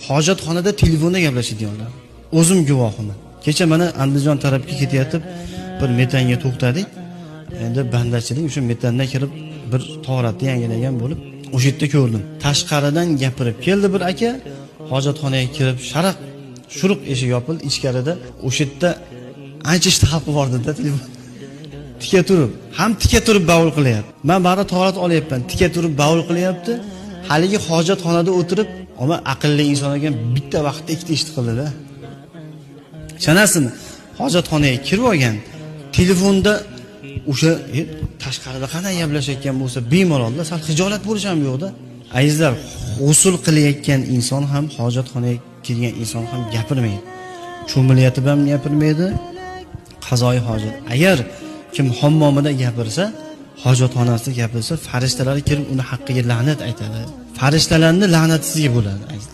Hojatxonada telefonda gaplashadiganlar. O'zim guvohiman. Kecha mana Andijon tarafga ketayotib bir metanga to'xtadik. Endi bandachilik o'sha metanda kirib bir toratni yangilagan bo'lib o'sha yerda ko'rdim. Tashqaridan gapirib keldi bir aka, hojatxonaga kirib sharaq shuruq eshik yopildi, ichkarida o'sha yerda ancha ishni hal qilib yubordida telefon. Tika turib, ham tika turib bavul qilyapti. Men bari torat olyapman, tika turib bavul qilyapti. Haligi hojatxonada o'tirib, ammo aqlli inson ekan, bitta vaqtda ikkita ishni qildida. Ishonasizmi? Hojatxonaga kirib olgan, telefonda o'sha tashqarida qanday gaplashayotgan bo'lsa, bemalolda sal xijolat bo'lish ham yo'qda. Azizlar, g'usul qilayotgan inson ham, hojatxonaga kirgan inson ham gapirmaydi. Cho'milayotib ham gapirmaydi. Qazoi hojat. Agar kim hammomida gapirsa, hojatxonasida gapirsa, farishtalar kirib uni haqqiga la'nat aytadi. Farishtalarning la'nati sizga bo'ladi, azizlar.